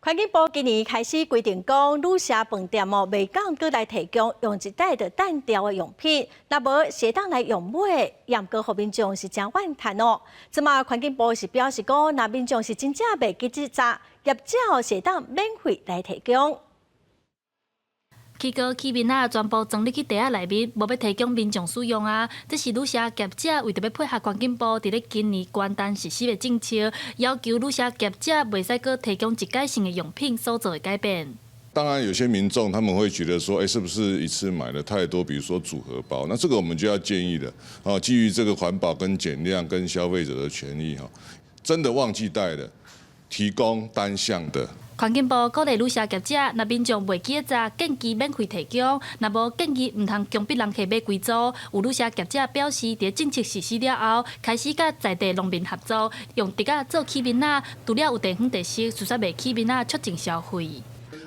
環境部今年開始規定講，旅社飯店哦，袂當閣來提供用一擺就擲掉的用品，若無會當來用買，毋過予民眾是真怨嘆哦。這馬環境部是表示講，若民眾是真正袂記得紮，業者會當免費來提供。起糕起麵仔全部裝入去袋仔內面，無欲提供民眾使用啊！這是旅社業者為著欲配合環境部佇咧今年元旦實施的政策，要求旅社業者袂使閣提供一改性的用品所做的改變。當然，有些民眾他們會覺得說，是不是一次買了太多？比如說組合包，那這個我們就要建議了。哦，基於這個環保跟減量跟消費者的權益，哈，真的忘記帶的，提供單項的。環境部鼓勵旅社業者，若民眾袂記得紮，建議免費提供；若無建議毋通強迫人客買規組。有旅社業者表示，佇政策實施了後，開始佮在地農民合作，用竹仔做起麵仔，除了有地方特色，事實賣起麵仔促進消費。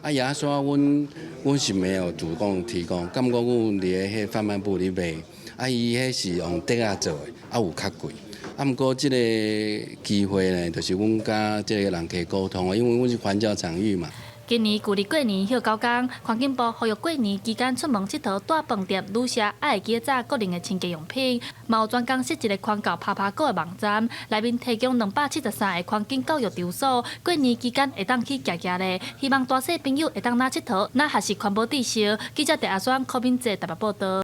啊，牙刷，阮是沒有主動提供，敢講阮佇咧彼販賣部咧賣，啊，伊彼是用竹仔做的，啊有較貴。啊，毋過這个機會呢，就是阮佮這个人客溝通，因為阮是環教場域嘛。今年舊曆過年歇9工，環境部呼籲過年期間出門𨑨迌蹛飯店、旅社愛會記得紮個人的清潔用品，嘛有專工設一個環教拍拍果的網站，內面提供273個環境教育場所，過年期間會當去行行咧。希望大細朋友會當若𨑨迌，若學習環保知識。記者鄭阿雙、柯敏哲台北報道。